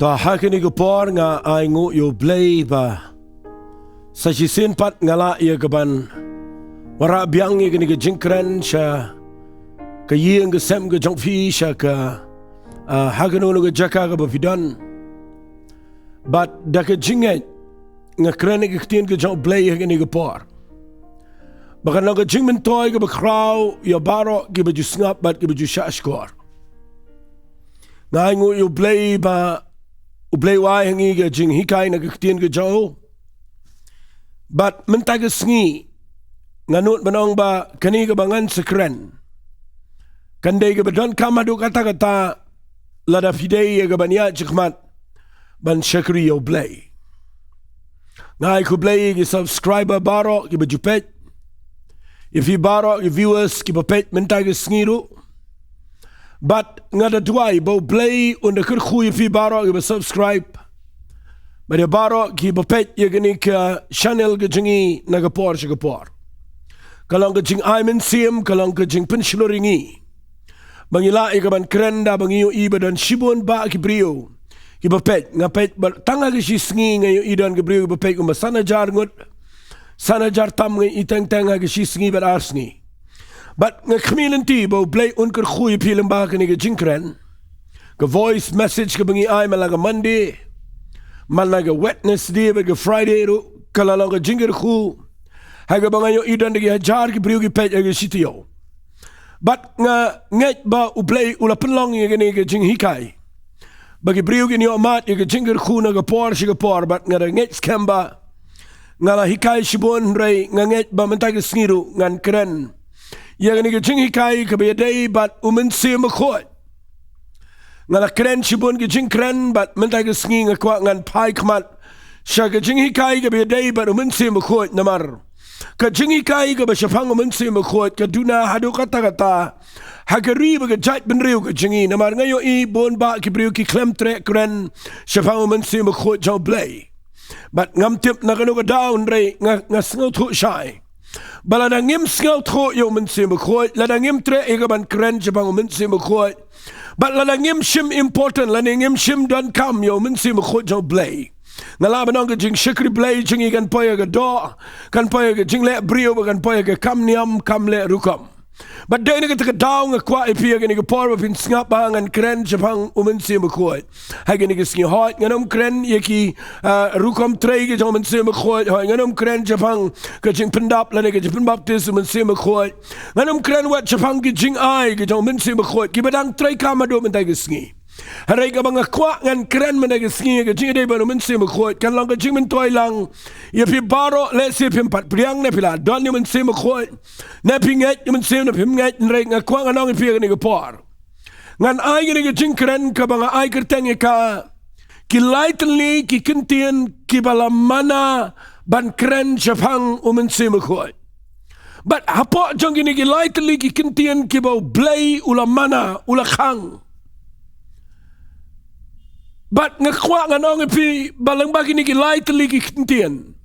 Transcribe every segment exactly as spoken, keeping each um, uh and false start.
Ba ha kane ka por nga ai nguh ïa U Blei ba sa shisien pat nga lah ïa kaban wanrah biang ïa kane ka jingkren sha ka ïing ka sem ka jong phi, sha ka, ah, ha kano kano ka jaka kaba phi don. Bad da ka jingngeit nga kren ïa ka ktien ka jong U Blei ha kane ka por. Ba kan long ka jingmyntoi kaba khraw ïa baroh kiba ju sngap bad kiba ju shahshkor. Nga ai nguh ïa U Blei ba U Blei u ai ha ngi ka jinghikai na ka ktien ka jong u. Bad mynta ka sngi nga nud ban ong ba kane kaba ngan sa kren kan dei kaba donkam haduh katta katta lada phi dei ïa kaban ïaid shakhmat ban shakri ïa U Blei. Nga ai khublei ïa ki subscriber baroh kiba ju peit, ïa phi baroh ki viewers kiba peit mynta ka sngi ruh. Bad nga da duwai ba U Blei un da kyrkhu ïa phi baroh kiba subscribe, bad ïa baroh kiba peit ïa kane ka channel ka jong ngi na ka por sha ka por. Ka long ka jingai mynsiem, ka long ka jingpynshlur ïa ngi ba ngi lah ïa kaban kren da ba ngi ïohi ba don shibun bah ki briew kiba peit. Nga peit ba tang ha ka shi sngi nga ïohi don ki briew kiba peit kumba san hajar ngut, san hajar tam nga ïohi teng teng ha ka shi sngi bad ar sngi. Bad nga khmih lynti ba U Blei un kyrkhu ïa phi lyngba kane ka jingkren. Ka voice message kaba ngi ai man la ka Monday, man la ka Wednesday bad ka Friday ruh ka la long ka jingkyrkhu ha kaba nga ïohi don da ki hajar ki briew ki peit ha ka shi taïew. Bad nga ngeit ba U Blei u la pynlong ïa kane ka jinghikai ba ki briew kin ïohmad ïa ka jingkyrkhu na ka por sha ka por. Bad nga da ngeit skhem ba nga la hikai shibun, hynrei nga ngeit ba mynta ka sngi ruh ngan kren ïa kane ka jinghikai kaba ïadei bad U Mynsiem Bakhuid. Nga la kren shibun ki jingkren bad mynta ka sngi nga kwah ngan phai khmat sha ka jinghikai kaba ïadei bad U Mynsiem Bakhuid, namar ka jinghikai kaba shaphang U Mynsiem Bakhuid ka duna haduh katta katta ha ka ri bad ka jaitbynriew ka jong ngi. Namar nga ïohi bun bah ki briew ki khlem treh kren shaphang U Mynsiem Bakhuid jong U Blei. Bad ngam tip na kano ka daw, hynrei nga, nga sngewthuh shai ba lada ngim sngewthuh ïa U Mynsiem Bakhuid, lada ngim treh ïa kaban kren shaphang U Mynsiem Bakhuid, bad lada ngim shim important lane ngim shim donkam ïa U Mynsiem Bakhuid jong U Blei, nga lah ban ong ka jingshakri Blei jong ngi kan poi ha ka doh, kan poi ha ka jingleh briew bad kan poi ha ka kam niam kam leh rukom. Bad dei na kata ka daw nga kwah ïa phi ha kane ka por ba phin sngap ba ngan kren shaphang U Mynsiem Bakhuid ha kane ka sngi. Hooid, ngan ym kren ïa ki, ah, rukom trei ki jong U Mynsiem Bakhuid. Hooid, ngan ym kren shaphang ka jingpyndap lane ka jingpynbaptis U Mynsiem Bakhuid. Ngan ym kren wat shaphang ki jingai ki jong U Mynsiem Bakhuid kiba dang treikam haduh mynta ka sngi. Hynrei kaba nga kwah ngan kren mynta ka sngi ha ka jingïadei bad U Mynsiem Bakhuid kan long ka jingmyntoi lang ïa phi baroh, lehse phim pat pdiang ne phi la don ïa U Mynsiem Bakhuid, ne phi ngeit ïa U Mynsiem ne phim ngeit, hynrei nga kwah ngan ong ïa phi ha kane ka por. Ngan ai kane ka jingkren kaba nga ai kyrteng ïa ka, ki lai tylli ki ktien kiba la mana ban kren shaphang U Mynsiem Bakhuid. Bad hapoh jong kine ki lai tylli ki ktien kiba U Blei u la mana, u la khang. Bad nga kwah ngan ong ïa phi ba lyngba kine ki lai tylli ki ktien,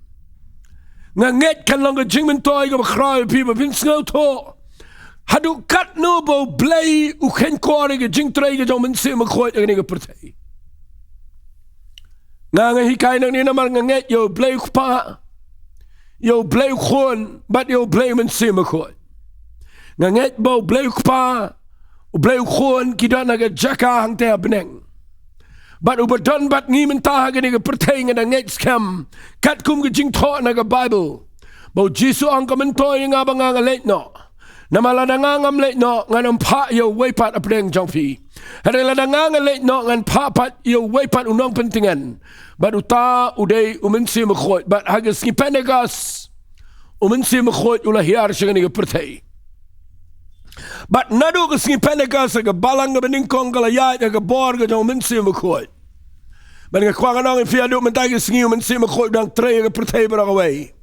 nga ngeit kan long ka jingmyntoi kaba khraw ïa phi ba phin sngewthuh haduh katno ba U Blei u kheiñkor ïa ka jingtrei ka jong U Mynsiem Bakhuid ha kane ka pyrthei. Nga, nga hikai nangne namar nga ngeit ïa U Blei U Kpa, ïa U Blei U Khun bad ïa U Blei U Mynsiem Bakhuid. Nga ngeit ba U Blei U Kpa, U Blei U Khun ki don ha ka jaka hangta ha bneng. Bad uba don bad ngi mynta ha kane ka pyrthei, nga da ngeit skhem katkum ka jingthoh na ka Baibl ba U Jisu u ong, ka myntoi ïa nga ba nga, nga leit noh. Namar lada nga ngam leit noh, ngan ym phah ïa uwei pat hapdeng jong phi. Hynrei lada nga, nga leit noh, ngan phah pat ïa uwei pat u nongpyntngen. Bad uta u dei U Mynsiem Bakhuid. Bad ha ka sngi Pentekost U Mynsiem Bakhuid u la hiar sha kane ka pyrthei. Bad naduh ka sngi Pentekost ka balang kaba nyngkong ka la ïaid ha ka bor ka jong U Mynsiem Bakhuid. Bad nga kwah ngan ong ïa phi haduh mynta ka sngi U Mynsiem Bakhuid u dang trei ha ka pyrthei baroh kawei.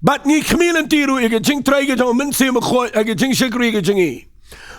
Bad ngi khmih lynti ruh ïa ka jingtrei ka jong U Mynsiem Bakhuid ha ka jingshakri ka jong ngi.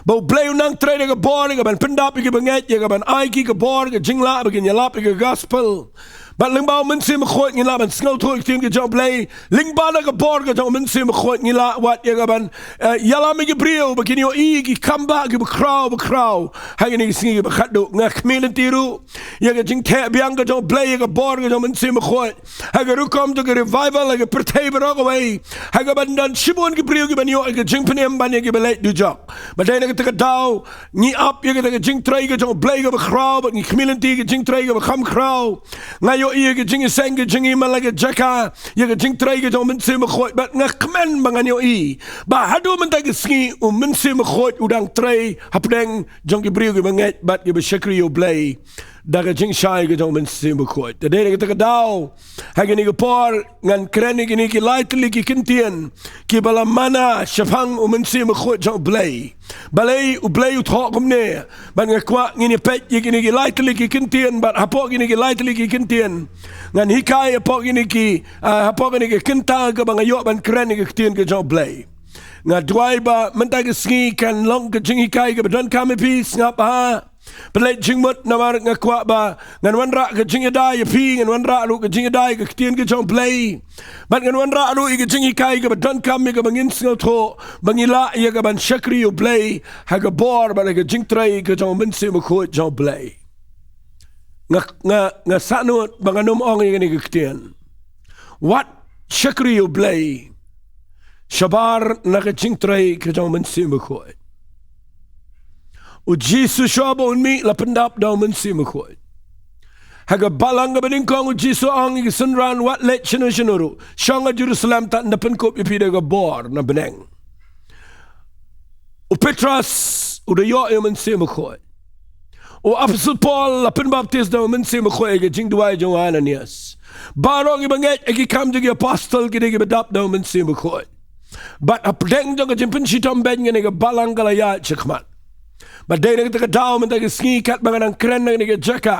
Ba U Blei u nang trei da ka bor ïa kaban pyndap ïa kiba ngeit, ïa kaban ai ki ka bor ka jinglah ba kin ïalap ïa ka gospel. Bad lyngba u Mynsiem Bakhuid ngi lah ban sngewthuh ïa ka ktien ka jong u Blei. Lyngba na ka bor ka jong u Mynsiem Bakhuid ngi lah wad ïa ka ban, eh, ïalam ïa ki briew ba kin ïohi ïa ki kam ba ki bakhraw bakhraw ha kine ki sngi ki ba khatduh. Nga khmih lynti ruh ïa ka jingtheh biang ka jong u Blei, ïa ka bor ka jong u Mynsiem Bakhuid ha ka rukom jong ka revival ha ka pyrthei baroh kawei, ha ka ban don shibun ki briew ki ban ïoh ïa ka jingpynim ban ïa ki ba leit dujok. Bad dei na kata ka daw ngi ap ïa kata ka jingtrei ka jong u Blei ka bakhraw, bad ngi khmih lynti ïa ka jingtrei ka bakham khraw. Nga ïohi ïa ka jingïaseng ka jong ngi man la ka jaka ïa ka jingtrei ka jong u Mynsiem Bakhuid, bad nga kmen ba ngan ïohi ba haduh mynta ka sngi u Mynsiem Bakhuid u dang trei hapdeng jong ki briew ki ba ngeit bad ki ba shakri ïa u Blei da ka jingshai ka jong u Mynsiem Bakhuid. Te dei na kata ka daw ha kine ki por ngan kren ïa kine ki lai tylli ki kyntien ki ba la mana shaphang u Mynsiem Bakhuid jong u Blei. Balei u Blei u thoh kumne? Bad nga kwah ngin ïa peit ïa kine ki lai tylli ki kyntien, bad hapoh kine ki lai tylli ki kyntien ngan hikai hapoh kine ki, ah, hapoh kine ki kynta ka ba nga ïoh ban kren ïa ka ktien ka jong u Blei. Nga duwai ba mynta ka sngi kan long ka jinghikai ka ba donkam ïa phi, sngap ha. Pynleit jingmut namar nga kwah ba ngan wanrah ka jingïada ïa phi, ngan wanrah ruh ka jingïada ïa ka ktien ka jong u Blei. Bad ngan wanrah ruh ïa ka jinghikai ka ba donkam ïa ka ba ngin sngewthuh ba ngi lah ïa ka ban shakri ïa u Blei ha ka bor bad ha ka jingtrei ka jong u Mynsiem Bakhuid jong u Blei. Nga, nga, nga sahnud ba ngan ym ong ïa kane ka ktien. Wat shakri ïa u Blei shabar na ka jingtrei ka jong u Mynsiem Bakhuid. U Jisu shuwa ba un mih la pyndap da u Mynsiem Bakhuid. Ha ka balang ka ba nyngkong u Jisu ong ïa ki synran, wat leit shano shano ruh, shong ha Jerusalem, tad nda pynkup ïa phi da ka bor na bneng. U Petros u da ïoh ïa u Mynsiem Bakhuid. U Apostol Paul la pynbaptis da u Mynsiem Bakhuid ha ka jingduwai jong u Ananias. Baroh ki ba ngeit ha ki Kam jong ki Apostol ki dei ki ba dap da u Mynsiem Bakhuid. Bad hapdeng jong ka jingpynshitom beiñ kane ka balang ka la ïaid shakhmat. Bad dei na kata ka daw mynta ka sngi katba nga dang kren na kane ka jaka,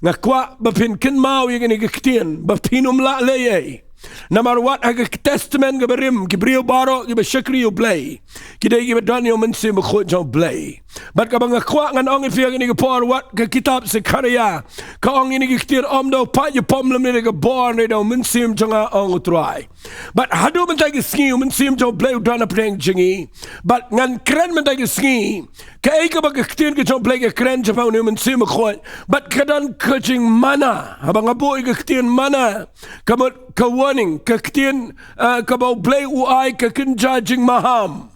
nga kwah ba phin kynmaw ïa kane ka ktien ba phin ym lah leh ei. Namar wat ha ka Testament ka ba rim ki briew baroh ki ba shakri ïa u Blei ki dei ki ba don ïa u Mynsiem Bakhuid jong u Blei. Bad kaba nga kwah ngan ong ïa phi ha kane ka por, wat ka kitab Sekharia ka ong ïa kane ka ktien, ym da u paid ïapom lymne da ka bor ne da u mynsiem jong nga, ong u Trai. Bad haduh mynta ka sngi u Mynsiem jong u Blei u don hapdeng jong ngi. Bad ngan kren mynta ka sngi kaei kaba ka ktien ka jong u Blei ka kren shaphang une u Mynsiem Bakhuid. Bad ka don ka jingmana. Haba nga buh ïa ka ktien mana, ka mut ka warning, ka ktien, eh, kaba u Blei u ai, ka kynja jingmaham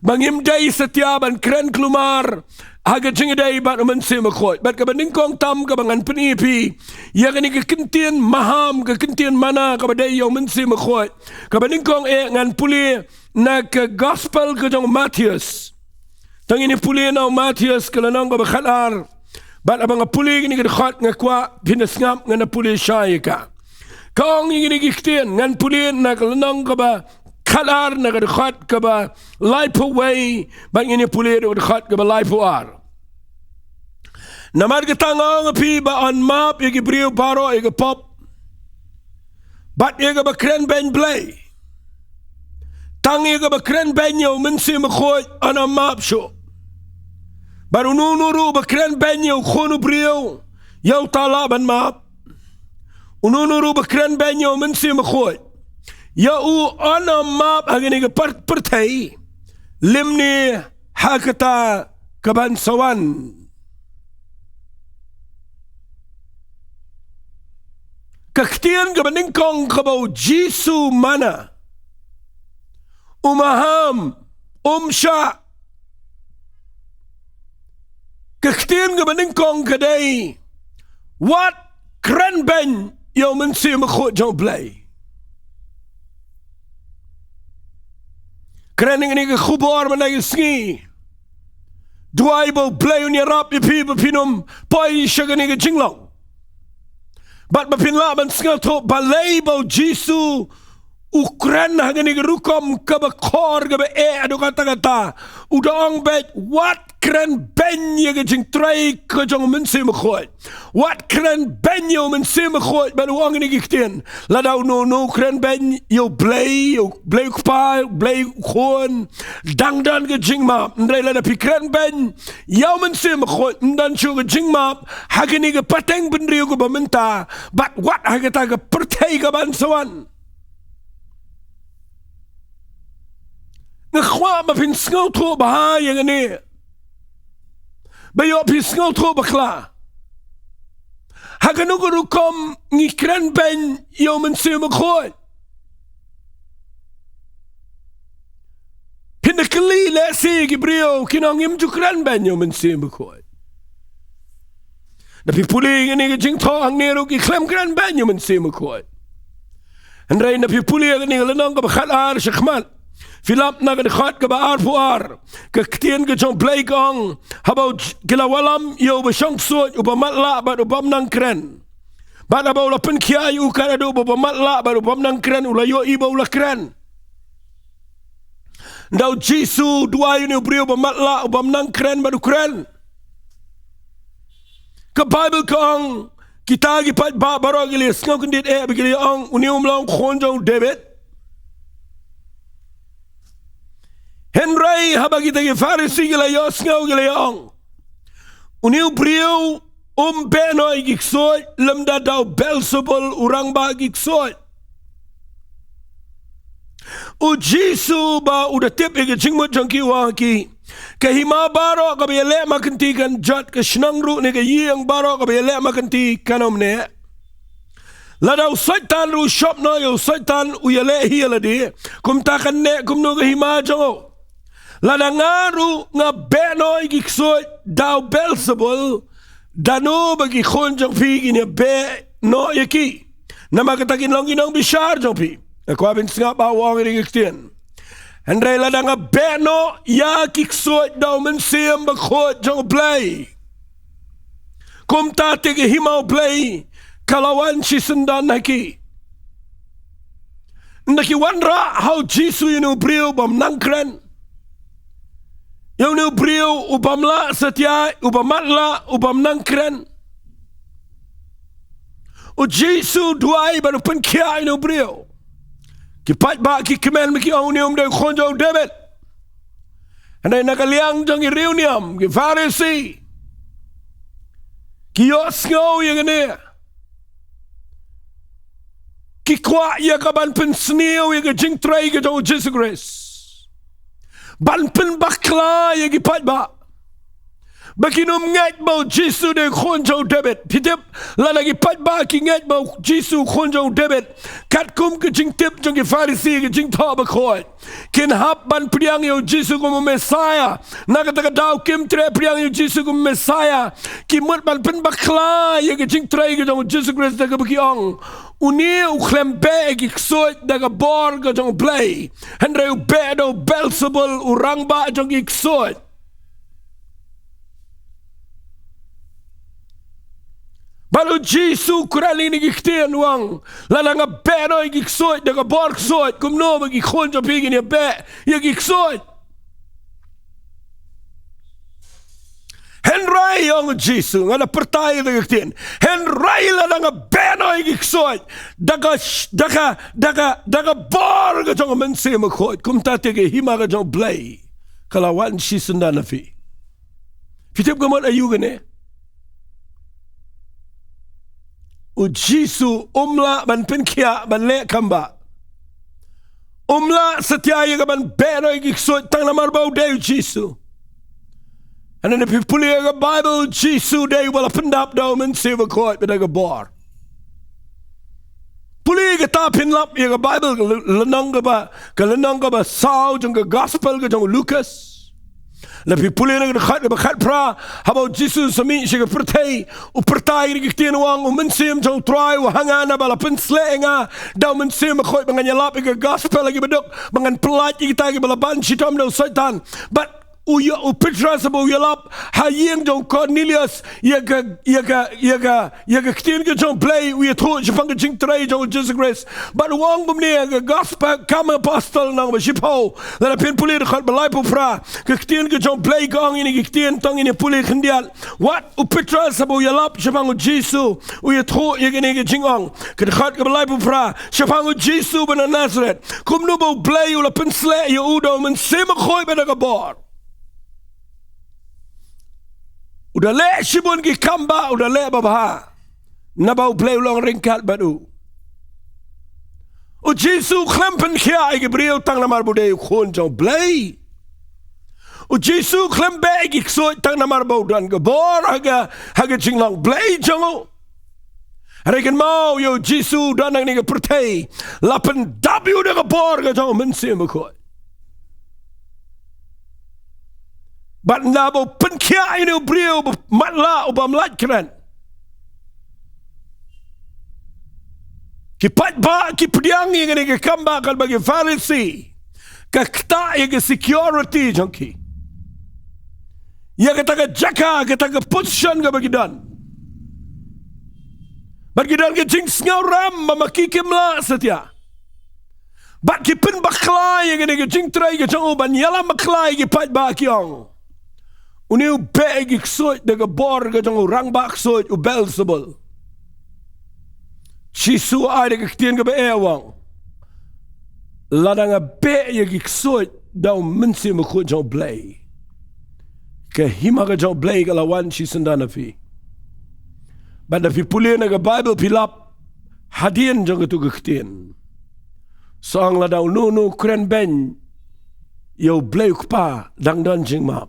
ba ngim dei satia ban kren khlumar ha ka jingïadei bad u Mynsiem Bakhuid. Bad kaba nyngkong tam kaba ngan pyni ïa phi ïa kane ka ktien maham, ka ktien mana kaba dei ïa u Mynsiem Bakhuid. Kaba nyngkong eh ngan pule na ka Gospel ka jong u Mathaios. Tang ngin ïa pule na u Mathaios ka lynnong kaba khatar. Bad haba nga pule kane ka dkhot nga kwah phin da sngap, ngan da pule shai ïa ka. Ka ong ïa kine ki ktien, ngan pule na ka lynnong kaba khatar na ka dkhot kaba laiphew wei, bad ngin ïa pule na ka dkhot kaba laiphew ar. Namar kata nga ong ïa phi ba yn map ïa ki briew baroh ïa ka pop bad ïa kaba kren beiñ Blei. Tang ïa kaba kren beiñ ïa u Mynsiem Bakhuid yn ym map shuh. Bad uno uno ruh ba kren beiñ ïa u Khun u briew, ïa uta lah ban map. Uno uno ruh ba kren beiñ ïa u Mynsiem Bakhuid, ïa u yn ym map ha kane ka pyr-, pyrthei lymne ha kata kaban sa wan. Ka ktien kaba nyngkong kaba u Jisu mana, u maham, um shah. Ka ktien kaba nyngkong ka dei, wat kren beiñ ïa u Mynsiem Bakhuid jong u Blei. Kren ïa kane ka khubor mynta ka sngi. Duwai ba u Blei un ïarap ïa phi ba phin ym poi sha kane ka jinglong. Bad ba phin lah ban sngewthuh balei ba u Jisu u kren ha kane ka rukom kaba khor kaba eh haduh katta katta. U da ong beit, wat kren beiñ ïa ka jingtrei ka jong u Mynsiem Bakhuid. Wat kren beiñ ïa u Mynsiem Bakhuid, bad u ong ïa kine ki ktien. Lada uno uno u kren beiñ ïa u Blei, ïa u Blei u Kpa, Blei u Khun, dang don ka jingmap. Hynrei lada phi kren beiñ ïa u Mynsiem Bakhuid, ym don shuh ka jingmap ha kane ka pateng bynriew kaba mynta, bad wat ha kata ka pyrthei kaban sa wan. Nga kwah ba phin sngewthuh bha ïa kane. Ba ïoh phi sngewthuh bakla. Ha kano ka rukom ngi kren beiñ ïa u Mynsiem Bakhuid? Phin da kylli lehse ki briew kin ong, ngim ju kren beiñ ïa u Mynsiem Bakhuid. Da phi pule ïa kane ka jingthoh hangne ruh ki khlem kren beiñ ïa u Mynsiem Bakhuid. Hynrei da phi pule ïa kane ka lynnong kaba khatar shakhmat, phi lap na ka dkhot kaba arphew ar, ka ktien ka jong u Blei ka ong, haba u J-, ki la wallam ïa uba shong ksuid, uba matlah bad u bym nang kren. Bad haba u la pynkhiah ïa u, kat haduh ba uba matlah bad u bym nang kren u la ïohi ba u la kren. Da u Jisu u duwai ïa une u briew ba matlah, u bym nang kren bad u kren. Ka Baibl ka ong, kita ki paidbah baroh ki la ïa sngew kyndit eh bad ki la ïa ong, une um long u khun jong u David? Hynrei haba kita ki Pharisi ki la ïohsngew ki la ïa ong, une u briew um beh noh ïa ki ksuid lymda da u Belsebul u rangbah ki ksuid. U Jisu ba u da tip ïa ka jingmut jong ki u ong ha ki, ka hima baroh kaba ïaleh ma kynti kan jot, ka shnong ruh ne ka ïing baroh kaba ïaleh ma kynti kan ym neh. Lada u Soitan ruh u shop noh ïa u Soitan u ïaleh hi ïa lade, kumta kan neh kumno ka hima jong u? Lada nga ruh nga beh noh ïa ki ksuid da u Belsebul, da no ba ki khun jong phi kin ïa beh noh ïa ki? Namar kata kin long ki nongbishar jong phi. Nga kwah phin sngap ba u ong ïa kine ki ktien. Hynrei lada nga beh noh ïa ki ksuid da u Mynsiem Bakhuid jong u Blei, kumta te ka hima u Blei ka la wan shisyndon ha ki. Ynda ki wanrah ha u Jisu ïa une u briew bym nang kren, ïa une u briew u bym lah satia, u bym matlah, u bym nang kren, u Jisu u duwai bad u pynkhiah ïa une u briew. Ki paidbah ki kmen bad ki ong, une um dei u khun jong u David. Hynrei na ka liang jong ki riewniam, ki Pharisi, ki ïohsngew ïa kane. Ki kwah ïa kaban pynsniew ïa ka jingtrei ka jong u Jisu Khrist, ban pynbakla ïa ki paidbah ba kin ym ngeit ba u Jisu u dei u khun jong u David. Phi tip, lada ki paidbah ki ngeit ba u Jisu u khun jong u David, katkum ka jingtip jong ki Pharisi, ka jingthoh bakhuid, kin hap ban pdiang ïa u Jisu kum u Messiah. Na kata ka daw kim treh pdiang ïa u Jisu kum u Messiah. Ki mut ban pynbakla ïa ka jingtrei ka jong u Jisu Khrist da kaba ki ong, une u khlem beh ïa ki ksuid da ka bor ka jong u Blei, hynrei u beh da u Belsebul, u rangbah jong ki ksuid. Bad u Jisu u kren ïa kine ki ktien u ong, lada nga beh noh ïa ki ksuid da ka bor ksuid, kumno ba ki khun jong phi kin ïa beh ïa ki ksuid? Hynrei, ong u Jisu, nga da pyrta ïa kata ka ktien, hynrei lada nga beh noh ïa ki ksuid da ka, da ka, da ka, da ka bor ka jong u Mynsiem Bakhuid, kumta te ka hima ka jong u Blei ka la wan shisyndon ha phi. Phi tip ka mut aïu kane? U Jisu um lah ban pynkhiah, ban leh kam bah. Um lah satia ïa kaban beh noh ïa ki ksuid tang namar ba u dei u Jisu. Hynrei lada phi pule ïa ka Baibl, u Jisu u dei uba la pyndap da u Mynsiem Bakhuid bad da ka bor. Pule kata, phin lap ïa ka Baibl, ka lynnong kaba, ka lynnong kaba saw jong ka Gospel ka jong u Lukas. Lada phi pule na ka dkhot kaba khatphra, haba u Jisu u sa mih sha ka pyrthei, u pyrta ïa kine ki ktien u ong, u Mynsiem jong u Trai u ha nga, naba la pynsleh ïa nga da u Mynsiem Bakhuid ba ngan ïalap ïa ka Gospel ha kiba duk, ba ngan pyllait ïa kita kiba la ban shitom da u Soitan. Bad u ïa, u Petros haba u ïalap ha ïing jong u Cornelius ïa ka, ïa ka, ïa ka, ïa ka ktien ka jong u Blei, u ïathuh shaphang ka jingtrei jong u Jisu Khrist. Bad u ong kumne ha ka Gospel Kam Apostol lynnong ba shiphew, lada phin pule dkhot ba laiphew phra, ka ktien ka jong u Blei ka ong ïa kine ki ktien, to ngin ïa pule khyndiat. Wat u Petros haba u ïalap shaphang u Jisu, u ïathuh ïa kane ka jingong. Ka dkhot kaba laiphew phra, shaphang u Jisu ba na Nasareth, kumno ba u Blei u la pynsleh ïa u da u Mynsiem Bakhuid bad da ka bor. U da leh shibun ki kam ba u da leh babha, naba u Blei u long ryngkat bad u. U Jisu khlem pynkhiah ïa ki briew tang namar ba u dei u Khun jong u Blei. U Jisu khlem beh ïa ki ksuid tang namar ba u don ka bor ha ka, ha ka jinglong Blei jong u. Hynrei kynmaw, ïa u Jisu u don hangne ha ka pyrthei, la pyndap ïa u da ka bor ka jong u Mynsiem Bakhuid. Bad naba u pynkhiah ïa une u briew uba matlah, u bym lait kren, ki paidbah ki pdiang ïa kane ka kam ba katba ki Pharisi, ka ktah ïa ka security jong ki, ïa kata ka jaka, kata ka position kaba ki don. Bad ki don ka jingsngewrem ba ma ki kim lah satia. Bad ki pynbakla ïa kane ka jingtrei ka jong u ban ïalam bakla ïa ki paidbah, ki ong, une u beh ïa ki ksuid da ka bor ka jong u rangbah ksuid u Beelzebul. Jisu u ai da ka ktien kaba eh, u ong, lada nga beh ïa ki ksuid da u Mynsiem Bakhuid jong u Blei, ka hima ka jong u Blei ka la wan shisyndon ha phi. Bad lada phi pule na ka Baibl phi lap hadien jong katu ka ktien, sa ong, lada uno uno u kren beiñ ïa u Blei u Kpa, dang don jingmap.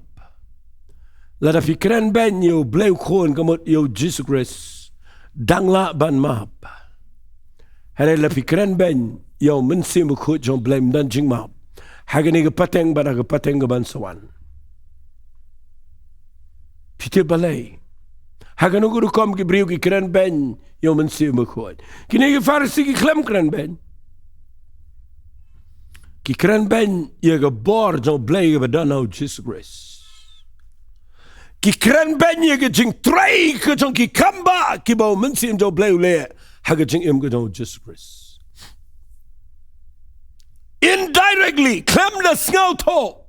Lada phi kren beiñ ïa u Blei u Khun, ka mut ïa u Jisu Khrist, dang lah ban map. Hynrei lada phi kren beiñ ïa u Mynsiem Bakhuid jong u Blei, ym don jingmap ha kane ka pateng bad ha ka pateng kaban sa wan. Phi tip balei? Ha kano ka rukom ki briew ki kren beiñ ïa u Mynsiem Bakhuid? Kine ki Pharisi ki khlem kren beiñ. Ki kren beiñ ïa ka bor jong u Blei kaba don ha u Jisu Khrist. Ki kren beiñ ïa ka jingtrei ka jong ki kam ba kiba u Mynsiem jong u Blei u leh ha ka jingim ka jong u Jisu Khrist. Indirectly, khlem da sngewthuh,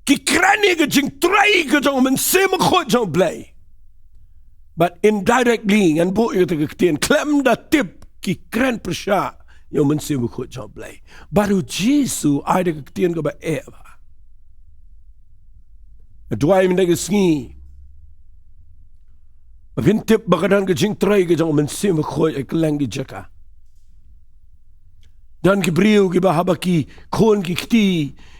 ki kren ïa ka jingtrei ka jong u Mynsiem Bakhuid jong u Blei. Bad indirectly, ngan buh ïa kata ka ktien, khlem da tip, ki kren pyrshah ïa u Mynsiem Bakhuid jong u Blei. Bad u Jisu u ai da ka ktien kaba eh ba, nga duwai mynta ka sngi ba phin tip ba ka don ka jingtrei ka jong u Mynsiem Bakhuid ha kylleng ki jaka. Don ki briew kiba haba ki khun ki kti,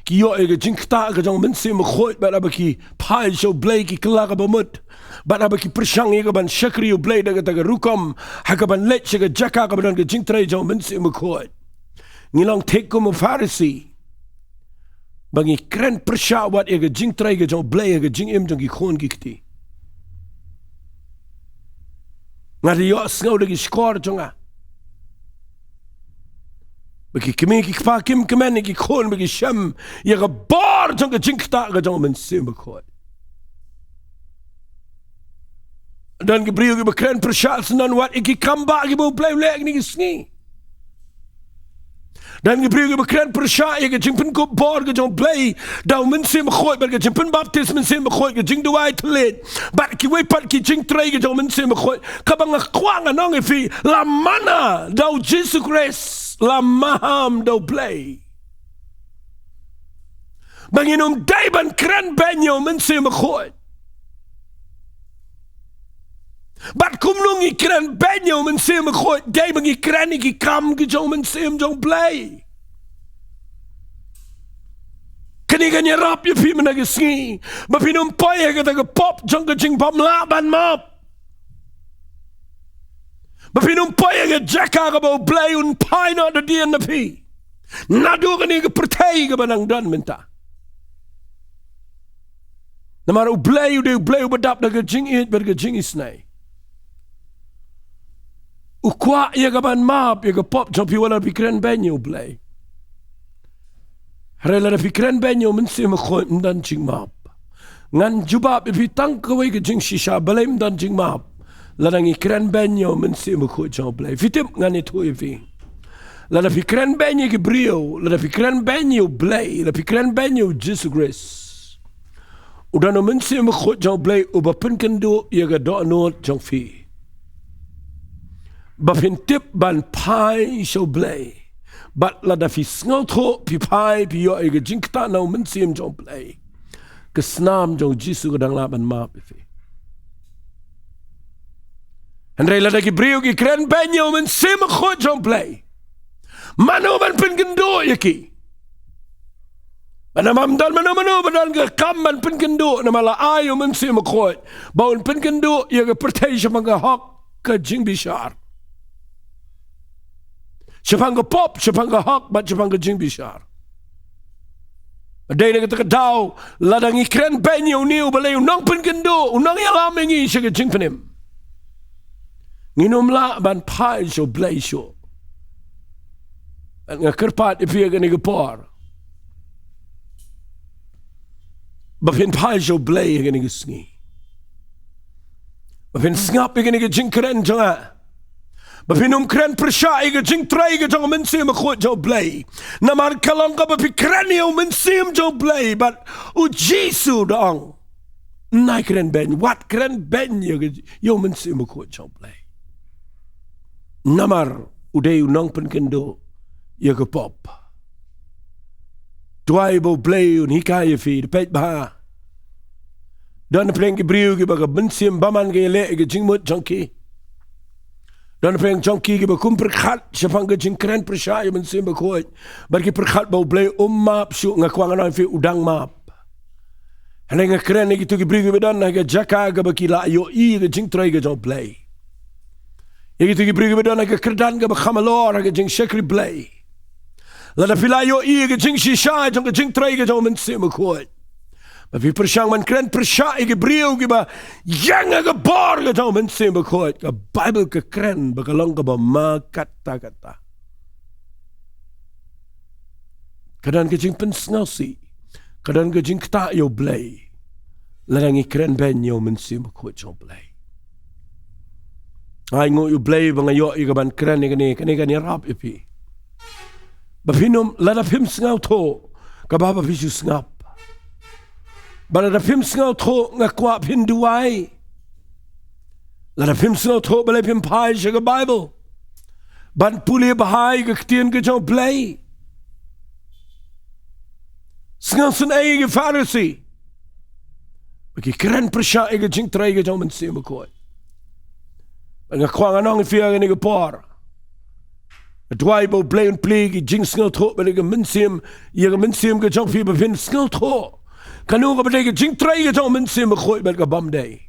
ki ïoh ïa ka jingktah ka jong u Mynsiem Bakhuid, bad haba ki phai sha u Blei ki kylla kaba mut, bad haba ki pyrshang ïa kaban shakri ïa u Blei da kata ka rukom, ha kaban leit sha ka jaka kaba don ka jingtrei jong u Mynsiem Bakhuid, ngi long thik kum u Pharisi, ba ngi kren pyrshah wat ïa ka jingtrei ka jong u Blei ha ka jingim jong ki khun ki kti. Nga da ïohsngew da ki shkor jong nga ba ki kmie ki kpa kim kmen ïa ki khun ba ki shem ïa ka bor jong ka jingktah ka jong u Mynsiem Bakhuid. Don ki briew kiba kren pyrshah syndon wat ïa ki kam ba kiba u Blei u leh ha kine ki sngi. Don ki briew kiba kren pyrshah ïa ka jingpynkup bor ka jong u Blei da u Mynsiem Bakhuid, bad ka jingpynbaptis Mynsiem Bakhuid, ka jingduwai thylliej, bad kiwei pat ki jingtrei ka jong u Mynsiem Bakhuid, kaba nga kwah ngan ong ïa phi, la mana da u Jisu Khrist, la maham da u Blei, ba ngin ym dei ban kren beiñ ïa u Mynsiem Bakhuid. Bad kumno ngi kren beiñ ïa u Mynsiem Bakhuid? Dei ba ngi kren ïa ki kam ki jong u Mynsiem jong u Blei. Kane kan ïarap ïa phi mynta ka sngi, ba phin ym poi ha kata ka pop jong ka jingbymlah ban map, ba phin ym poi ha ka jaka kaba u Blei un phai noh da dien na phi, naduh kane ka pyrthei kaba nang don mynta. Namar u Blei u dei u Blei uba dap da ka jingïeit bad ka jingisynei. U kwah ïa kaban map ïa ka pop jong phi wat la phi kren beiñ ïa u Blei. Hynrei lada phi kren beiñ ïa u Mynsiem Bakhuid, ym don jingmap. Ngan jubab ïa phi tang kawei ka jingshisha, balei ym don jingmap lada ngi kren beiñ ïa u Mynsiem Bakhuid jong U Blei? Phi tip, ngan ïathuh ïa phi. Lada phi kren beiñ ïa ki briew, lada phi kren beiñ ïa U Blei, lada phi kren beiñ ïa U Jisu Khrist, u don u Mynsiem Bakhuid jong U Blei uba pynkynduh ïa ka dohnud jong phi, ba phin tip ban phai sha U Blei. Bad lada phi sngewthuh, phi phai, phi ïoh ïa ka jingktah na u Mynsiem jong U Blei, ka snam jong U Jisu ka dang lah ban map ïa phi. Hynrei lada ki briew ki kren beiñ ïa u Mynsiem Bakhuid jong U Blei, mano ban pynkynduh ïa ki? Namar ym don mano mano ba don ka kam ban pynkynduh, namar la ai ïa u Mynsiem Bakhuid ba un pynkynduh ïa ka pyrthei shaphang ka hok, ka jingbishar, shaphang ka pop, shaphang ka hok bad shaphang ka jingbishar. Dei na kata ka daw, lada ngi kren beiñ ïa une uba lei u nongpynkynduh, u nongïalam ïa ngi sha ka jingpynim, ngin ym lah ban phai sha U Blei shuh. Bad nga kyrpad ïa phi ha kane ka por ba phin phai sha U Blei ha kane ka sngi, ba phin sngap ïa kane ka jingkren jong nga, ba phin ym kren pyrshah ïa ka jingtrei ka jong u Mynsiem Bakhuid jong U Blei. Namar ka long kaba phi kren ïa u Mynsiem jong U Blei, bad U Jisu u da ong, nai kren beiñ, wat kren beiñ ïa ka, ïa u Mynsiem Bakhuid jong U Blei. Namar u dei u nongpynkynduh ïa ka pop. Duwai ba U Blei un hikai ïa phi, da peit bha. Don pdeng ki briew kiba ka mynsiem bymman ka ïaleh ïa ka jingmut jong ki. Don pdeng jong ki kiba kum pyrkhat shaphang ka jingkren pyrshah ïa u Mynsiem Bakhuid, bad ki pyrkhat ba U Blei um map shuh. Nga kwah ngan ong ïa phi, u dang map. Hynrei nga kren ïa kito ki briew kiba don ha ka jaka kaba ki la ïohi ïa ka jingtrei ka jong U Blei, ïa kito ki briew kiba don ha ka kyrdan kaba kham halor ha ka jingshakri Blei. Lada phi la ïohi ïa ka jingshisha jong ka jingtrei ka jong u Mynsiem Bakhuid, ba phi pyrshang ban kren pyrshah ïa ki briew kiba ïeng ha ka bor ka jong u Mynsiem Bakhuid, ka Baibl ka kren ba ka long kaba ma katta katta. Ka don ka jingpynsngewsih, ka don ka jingktah ïa U Blei lada ngi kren beiñ ïa u Mynsiem Bakhuid jong U Blei. Ai nguh ïa U Blei ba nga ïoh ïa ka ban kren ïa kane, kane kan ïarap ïa phi. Ba phin ym, lada phim sngewthuh, kaba, ba phi shu sngap. Ba lada phim sngewthuh, nga kwah phin duwai. Lada phim sngewthuh, balei phim phai sha ka Baibl ban pule bha ïa ka ktien ka jong U Blei? Sngewsynei ïa ki Pharisi ba ki kren pyrshah ïa ka jingtrei ka jong u Mynsiem Bakhuid. Bad nga kwah ngan ong ïa phi ha kane ka por, nga duwai ba U Blei un plie ïa ki jingsngewthuh bad ïa ka mynsiem, ïa ka mynsiem ka jong phi ba phin sngewthuh kano kaba dei ka jingtrei ka jong u Mynsiem Bakhuid bad kaba ym dei.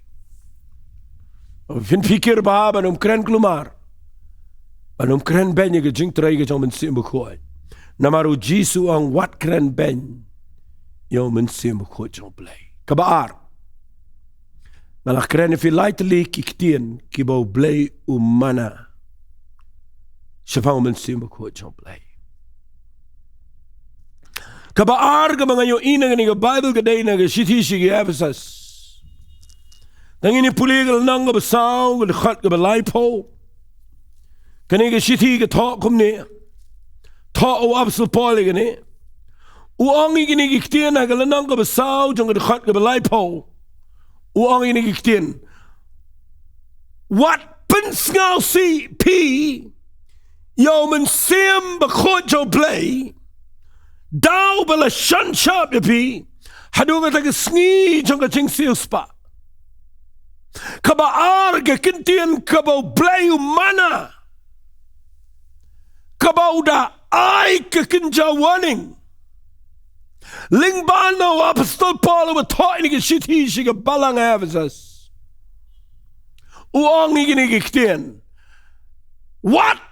Ba phin pyrkhat bha ban ym kren kulmar, ban ym kren beiñ ïa ka jingtrei ka jong u Mynsiem Bakhuid. Namar u Jisu u ong wat kren beiñ ïa u Mynsiem Bakhuid jong U Blei. Kaba ar, nga la kren ïa phi lai tylli ki ktien kiba U Blei u mana shaphang u Mynsiem Bakhuid jong U Blei. Kaba ar kaba nga ïohi na kane ka Baibl ka dei na ka shithi sha ki Ephesus. Tang ngin ïa pule ka lynnong kaba saw, ka dkhot kaba laiphew. Kane ka shithi ka thoh kumne. Thoh u Apostol Paul ïa kane. U ong ïa kine ki ktien ha ka lynnong kaba saw jong ka dkhot kaba laiphew. U ong ïa kine ki ktien: Wat pynsngewsih phi ïa u Mynsiem Bakhuid jong U Blei, da uba la shon shap ïa phi haduh kata ka sngi jong ka jingsiewspah. Kaba ar ka ktien kaba U Blei u mana, kaba u da ai ka kynja warning. Lyngba na u Apostol Paul uba thoh ïa kane ka shithi sha ka balang Ephesus, u ong ïa kine ki ktien: Wat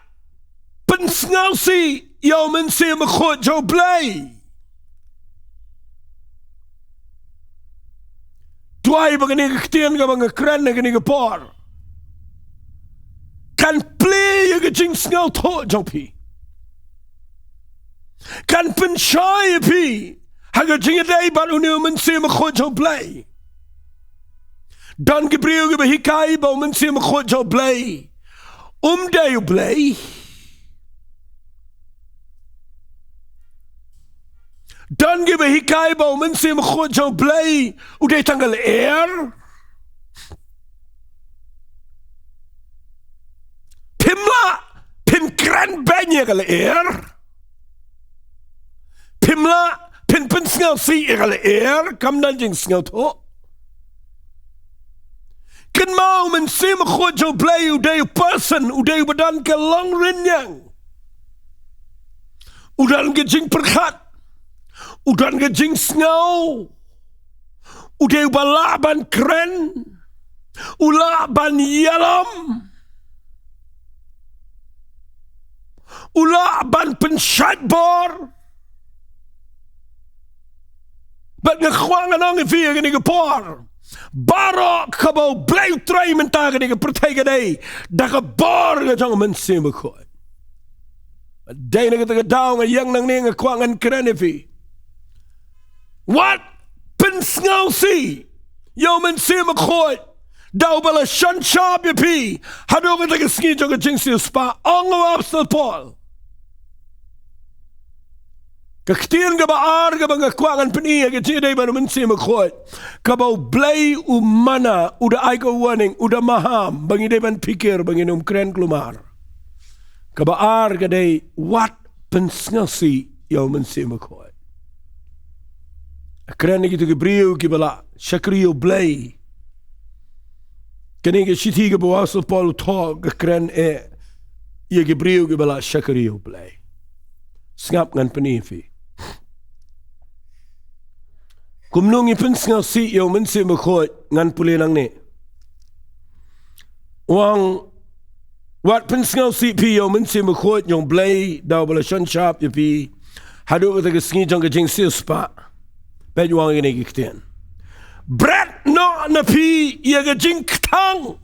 pynsngewsih ïa u Mynsiem Bakhuid jong U Blei. Duwai ba kane ka ktien kaba nga kren ha kane ka por kan plie ïa ka jingsngewthuh jong phi. kan pynshai ïa phi ha ka jingïadei bad une u Mynsiem Bakhuid jong U Blei. Don ki briew kiba hikai ba u Mynsiem Bakhuid jong U Blei um dei U Blei. Don kiba hikai ba u Mynsiem Bakhuid jong U Blei u dei tang ka lyer. Phim lah phin kren beiñ ïa ka lyer. Phim lah phin pynsngewsih ïa ka lyer, kam don jingsngewthuh. Kynmaw, u Mynsiem Bakhuid jong U Blei u dei u person, u dei uba don ka longrynïeng. U don ka jingpyrkhat, u don ka jingsngew, u dei uba lah ban kren, u lah ban ïalam, u lah ban pynshait bor. Bad nga kwah ngan ong ïa phi ha kane ka por, baroh kaba U Blei u trei mynta ha kane ka pyrthei ka dei da ka bor ka jong u Mynsiem Bakhuid. Dei na kata ka daw nga ïeng nangne, nga kwah ngan kren ïa phi. Wat pynsngewsih ïa u Mynsiem Bakhuid da uba la shon shap ïa phi haduh kata ka sngi jong ka jingsiewspah, ong u Apostol Paul. Ka ktien kaba ar kaba nga kwah ngan pyni ha ka jingïadei bad u Mynsiem Bakhuid, kaba U Blei u mana, u da ai ka warning, u da maham ba ngi dei ban phikir, ba ngin ym kren kulmar. Kaba ar ka dei, wat pynsngewsih ïa u Mynsiem Bakhuid. Kren ïa kito ki briew kiba la shakri ïa U Blei. Kane ka shithi kaba u Apostol Paul u thoh ka kren eh ïa ki briew kiba la shakri ïa U Blei. Sngap, ngan pyni ïa phi. Kumno ngi pynsngewsih ïa u Mynsiem Bakhuid, ngan pule nangne. U ong, wat pynsngewsih phi ïa u Mynsiem Bakhuid jong U Blei da uba la shon shap ïa phi haduh kata ka sngi jong ka jingsiewspah. Peit, u ong ïa kine ki ktien: Bret noh na phi ïa ka jingkthang.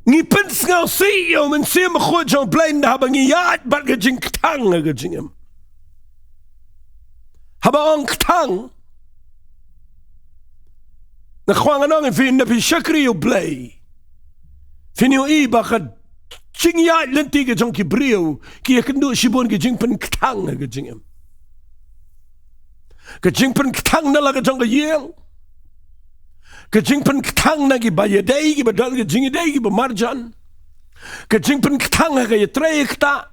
Ngi pynsngewsih ïa u Mynsiem Bakhuid jong U Blei ynda haba ngi ïaid bad ka jingkthang ha ka jingim. Haba ong kthang, nga kwah ngan ong ïa phi, ynda phi shakri ïa U Blei, phin ïohi ba ka jingïaid lynti ka jong ki briew ki ïakynduh shibun ki jingpynkthang ha ka jingim. Ka jingpynkthang na la ka jong ka ïing. Ka jingpynkthang na kiba ïadei, kiba don ka jingïadei, kiba marjan. Ka jingpynkthang ha ka ïatrei ïaktah.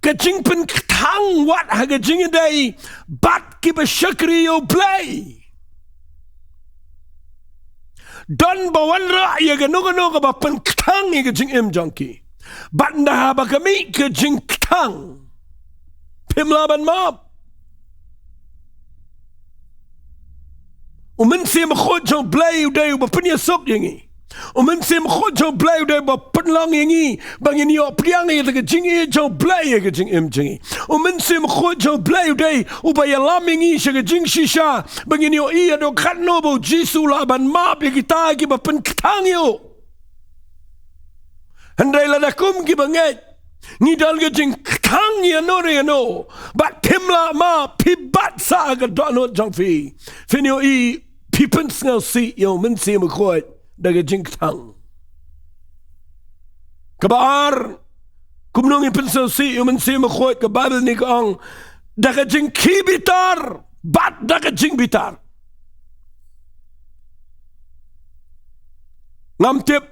Ka jingpynkthang wat ha ka jingïadei bad kiba shakri ïa U Blei. Don ba wanrah ïa kano kano kaba pynkthang ïa ka jingim jong ki. Bad ynda haba ka mih ka jingkthang, phim lah ban map. U Mynsiem Bakhuid jong U Blei u dei uba pynïasuk ïa ngi. U Mynsiem Bakhuid jong U Blei u dei uba pynlong ïa ngi ba ngin ïoh pdiang ïa ka jingïeit jong U Blei ha ka jingim jong ngi. U Mynsiem Bakhuid jong U Blei u dei uba ïalam ïa ngi sha ka jingshisha ba ngin ïohi haduh katno ba U Jisu u lah ban map ïa kita kiba pynkthang ïa u. Hynrei lada kum kiba ngeit ngi don ka jingkthang ïano re ïano bad phim lah map, phi bat sa ha ka dohnud jong phi, phin ïohi phi pynsngewsih ïa u Mynsiem Bakhuid da ka jingkthang. Kaba ar, kumno ngi pynsngewsih ïa u Mynsiem Bakhuid? Ka Baibl ne ka ong, da ka jingkhih bitar bad da ka jingbitar. Ngam tip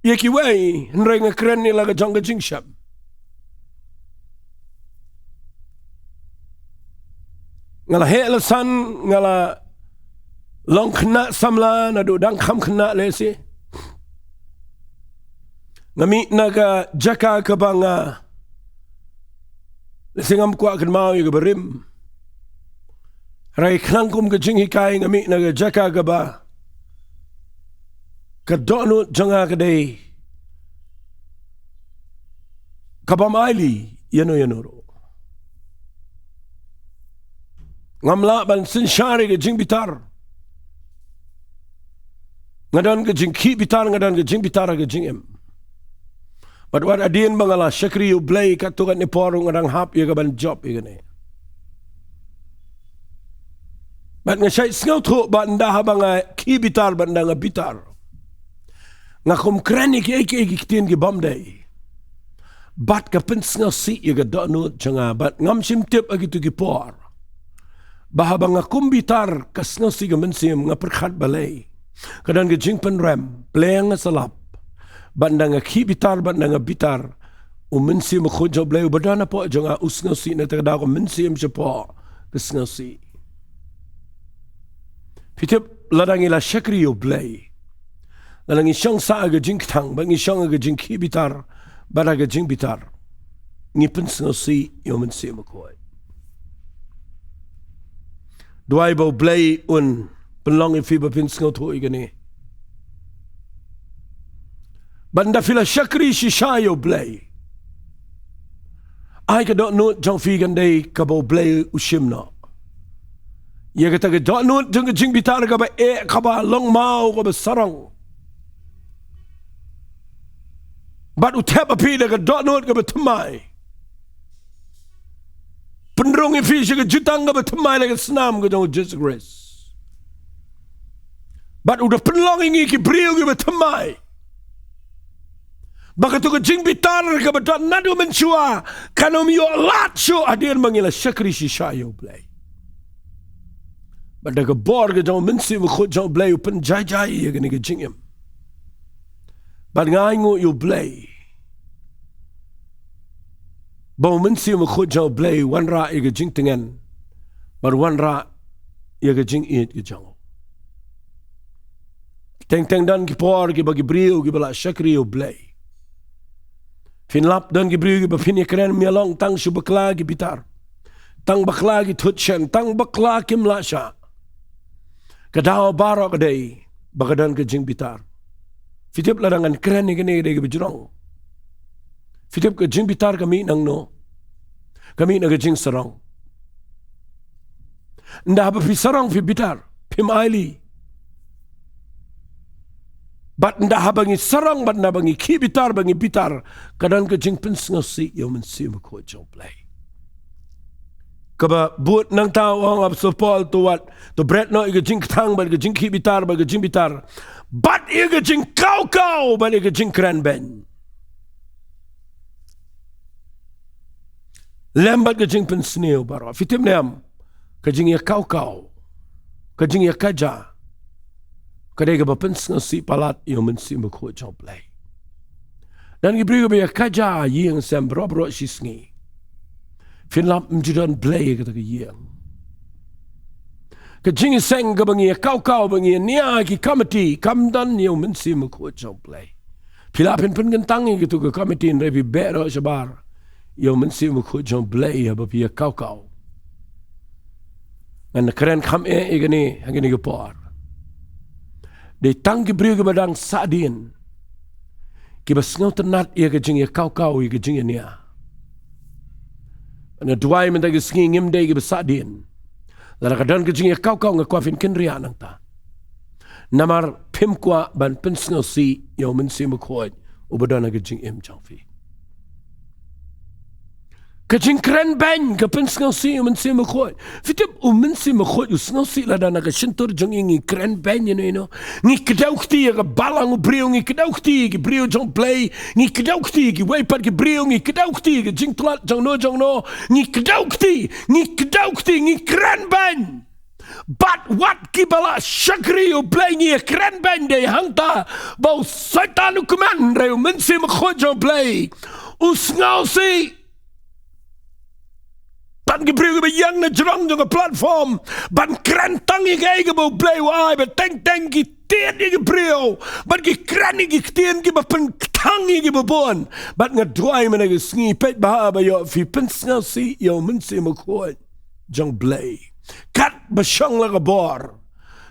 ïa kiwei, hynrei nga kren ïa la ka jong ka jingshem. Nga la heh la san, nga la long khynnah samla naduh dang kham khynnah lehse. Nga mih na ka jaka kaba nga, lehse ngam kwah kynmaw ïa ka barim. Hynrei khnang kum ka jinghikai, nga mih na ka jaka kaba ka dohnud jong nga ka dei kabym ailad ïano ïano ruh. Ngam lah ban synshar ïa ka jingbitar. Nga don ka jingkhih bitar, nga don ka jingbitar ha ka jingim. Bad wat hadien ba nga la shakri ïa U Blei, katto katne por nga dang hap ïa ka ban jop ïa kane. Bad nga shait sngewthuh ba ynda haba nga khie bitar, bad ynda nga bitar, nga kum kren ïa kiei kiei ki ktien ki bym dei. Bad ka pynsngewsih ïa ka dohnud jong nga, bad ngam shym tip ha kito ki por ba haba nga kum bitar, ka sngewsih ka mynsiem, nga pyrkhat balei. Ka don ka jingpynrem, balei nga sa lap. Bad ynda nga khie bitar, bad ynda nga bitar, U Mynsiem Bakhuid jong U Blei uba don hapoh jong nga u sngewsih, na kata ka daw ka mynsiem shapoh ka sngewsih. Phi tip, lada ngi la shakri ïa U Blei, lada ngi shong sah ha ka jingkthang, bad ngi shong ha ka jingkhie bitar, bad ha ka jingbitar, ngi pynsngewsih ïa U Mynsiem Bakhuid. Duwai ba U Blei un pynlong ïa phi ba phin sngewthuh ïa kane. Bad ynda phi la shakri shisha ïa U Blei, ai ka dohnud jong phi kan dei kaba U Blei u shim noh. Ïa kata ka dohnud jong ka jingbitar kaba eh, kaba longmaw, kaba sarong. Bad u thep ha phi da ka dohnud kaba thymmai. Pynrung ïa phi sha ka jutang kaba thymmai, la ka snam ka jong U Jisu Khrist. Bad u da pynlong ïa ngi ki briew kiba thymmai. Ba kato ka jingbitar kaba don naduh mynshuwa, kan ym ïoh lad shuh hadien ba ngi la shakri shisha ïa U Blei. Bad da ka bor ka jong U Mynsiem Bakhuid jong U Blei u pynjaijai ïa kane ka jingim. Bad nga ainguh ïa U Blei ba U Mynsiem Bakhuid jong U Blei u wanrah ïa ka jingtngen, bad u wanrah ïa ka jingïeit ka jong u. Teng teng don ki por kiba ki briew kiba la shakri ïa U Blei. Phin lap don ki briew kiba phin ïakren, ym ïalong, tang shu bakla ki bitar. Tang bakla ki thut shen, tang bakla kim lah shah. Ka daw baroh ka dei ba ka don ka jingbitar. Phi tip, lada ngan kren ïa kane ka dei kaba jrong. Phi tip, ka jingbitar ka mih nangno? Ka mih na ka jingsarong. Ynda haba phi sarong phi bitar, phim ailad. Bad ynda haba ngi sarong, bad ynda haba ngi khie bitar, ba ngi bitar, ka don ka jingpynsngewsih ïa U Mynsiem Bakhuid jong U Blei. Kaba bud nangta u ong u Apostol Paul, to wat, to bret noh ïa ka jingkthang bad ka jingkhie bitar bad ka jingbitar, bad ïa ka jingkawkaw bad ïa ka jingkrenbeiñ, lem bad ka jingpynsniew baroh. Phi tip ne em, ka jingïakawkaw, ka jingïakajia, ka dei kaba pynsngewsih palat ïa U Mynsiem Bakhuid jong U Blei. Don ki briew kiba ïakajia ïing sem baroh baroh shi sngi. Phin lap, ym ju don Blei ha kata ka ïing. Ka jingïaseng kaba ngi ïakawkaw, ba ngi ïania ha ki komiti, kam don ïa U Mynsiem Bakhuid jong U Blei. Phi lah phin pynkyntang ïa kito ki komiti, hynrei phi beh noh shabar ïa U Mynsiem Bakhuid jong U Blei haba phi ïakawkaw. Ngan kren kham eh ïa kane ha kine ki por. Dei tang ki briew kiba dang sahdien kiba sngewtynnad ïa ka jingïakawkaw, ïa ka jingïania. Nga duwai mynta ka sngi ngim dei kiba sahdien. Lada ka don ka jingïakawkaw, nga kwah phin kynriah nangta. Namar phim kwah ban pynsngewsih ïa U Mynsiem Bakhuid uba don ha ka jingim jong phi. Ka jingkrenbeiñ ka pynsngewsih ïa U Mynsiem Bakhuid. Phi tip, U Mynsiem Bakhuid u sngewsih lada na ka shyntur jong ngi ngi krenbeiñ ïano ïano. Ngi kdew kti ïa ka balang u briew, ngi kdew kti ïa ki briew jong U Blei, ngi kdew kti ïa kiwei pat ki briew, ngi kdew kti ïa ka jingtlot jong no jong no, ngi kdew kti, ngi kdew kti, ngi krenbeiñ. Bad wat kiba la shakri ïa U Blei ngi ïakrenbeiñ, dei hangta ba u Soitan u kmen, hynrei U Mynsiem Bakhuid jong U Blei u sngewsih. Tang ki briew kiba ïeng na jrong jong ka platform ban kren tang ïa kaei kaba U Blei u ai, bad teng teng ki tied ïa ki briew, bad ki kren ïa ki ktien kiba pynkthang ïa kiba bun. Bad nga duwai mynta ka sngi, peit bha ba ïoh phi pynsngewsih ïa U Mynsiem Bakhuid jong U Blei. Katba shong la ka bor,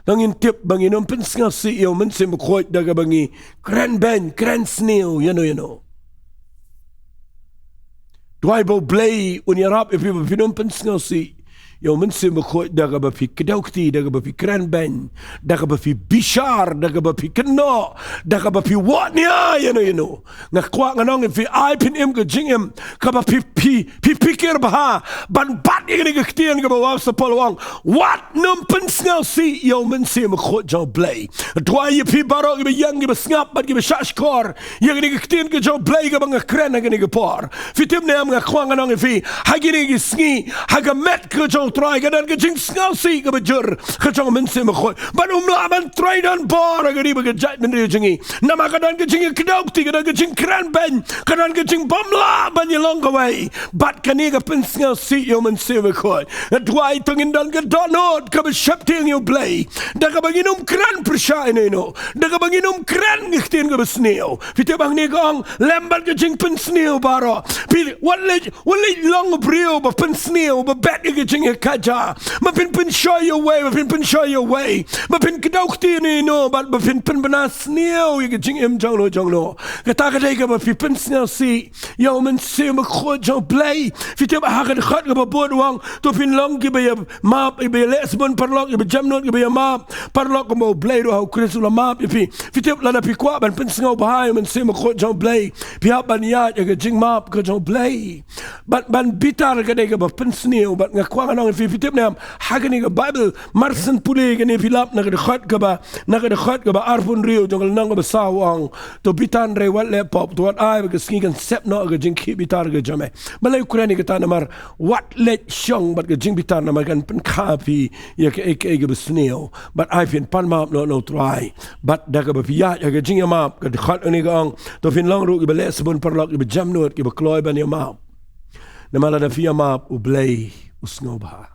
to ngin tip ba ngin ym pynsngewsih ïa U Mynsiem Bakhuid da kaba ngi krenbeiñ, krensniew ïano ïano. Duwai ba U Blei un ïarap ïa phi ba phin ym pynsngewsih ïa u Mynsiem Bakhuid da kaba phi kdew kti, da kaba phi kren beiñ, da kaba phi bishar, da kaba phi kynnoh, da kaba phi wad nia ïano ïano. Nga kwah ngan ong ïa phi, ai phin im ka jingim kaba phi, phi, phi phikir bha ban bat ïa kane ka ktien kaba u Apostol Paul u ong, wat nym pynsngewsih ïa u Mynsiem Bakhuid jong u Blei. Duwai ïa phi baroh kiba ïeng, kiba sngap bad kiba shahshkor ïa kane ka ktien ka jong u Blei kaba nga kren ha kane ka por. Phi tip ne em, nga kwah ngan ong ïa phi, ha kine ki sngi, ha ka met ka jong u Trai ka don ka jingsngewsih kaba jur ka jong u Mynsiem Bakhuid. Bad um lah ban trei don bor ha ka ri bad ka jaitbynriew jong ngi. Namar ka don ka jingïakdew kti, ka don ka jingkren beiñ, ka don ka jingbymlah ban ïalong kawei bad kane ka pynsngewsih ïa u Mynsiem Bakhuid. Nga duwai to ngin don ka dohnud kaba sheptieng ïa u Blei, da kaba ngin ym kren pyrshah ïano ïano, da kaba ngin ym kren ka ktien kaba sniew. Phi tip hangne ka ong, lem bad ka jingpynsniew baroh. Phi, wat leit, wat leit long u briew ba pynsniew, ba bet ïa ka jingïakajia, ba phin pynshoi ïa uwei, ba phin pynshoi ïa uwei, ba phin kdew kti ïano ïano, bad ba phin pynbna sniew ïa ka jingim jong no jong no. Kata ka dei kaba phi pynsngewsih ïa u Mynsiem Bakhuid jong u Blei. Phi tip ha ka dkhot kaba bud u ong, to phin long kiba ïa map, kiba ïaleh sbun paralok, kiba jemnud, kiba ïamap paralok, kumba u Blei ruh ha u Khrist u la map ïa phi. Phi tip, lada phi kwah ban pynsngewbha ïa u Mynsiem Bakhuid jong u Blei, phi hap ban ïaid ha ka jingmap ka jong u Blei. Ban, ban bitar ka dei kaba pynsniew, bad nga kwah ngan ong ïa phi, phi tip ne em, ha kane ka Baibl, mar shen pule kane phi lap na ka dkhot kaba, na ka dkhot kaba arphew hynriew jong ka lynnong kaba saw u ong, to bitar hynrei wat leh pop, to wat ai ba ka sngi kan sep noh ha ka jingkhih bitar ka jong me. Balei u kren ïa kata? Namar wat leit shong bad ka jingbitar, namar kan pynkha phi ïa kaei kaei kaba sniew. Bad ai phin pan map noh na u Trai. Bad da kaba phi ïaid ha ka jingïamap, ka dkhot hangne ka ong, to phin long ruh kiba leh sbun paralok, kiba jemnud, kiba kloi ban ïamap. Namar lada phi ïamap, u Blei u sngewbha.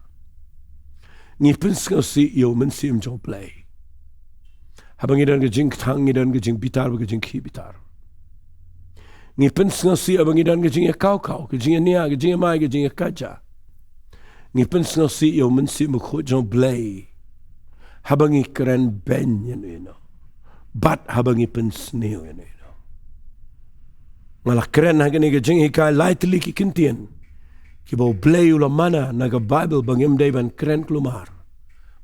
Ngi pynsngewsih ïa u Mynsiem jong u Blei haba ngi don ka jingkthang, ngi don ka jingbitar bad ka jingkhih bitar. Ngi pynsngewsih haba ngi don ka jingïakawkaw, ka jingïania, ka jingïamai, ka jingïakajia. Ngi pynsngewsih ïa u Mynsiem Bakhuid jong u Blei haba ngi kren beiñ ïano ïano, bad haba ngi pynsniew ïano ïano. Nga la kren ha kane ka jinghikai lai tylli ki kyntien kiba u Blei u la mana na ka Baibl ba ngim dei ban kren kulmar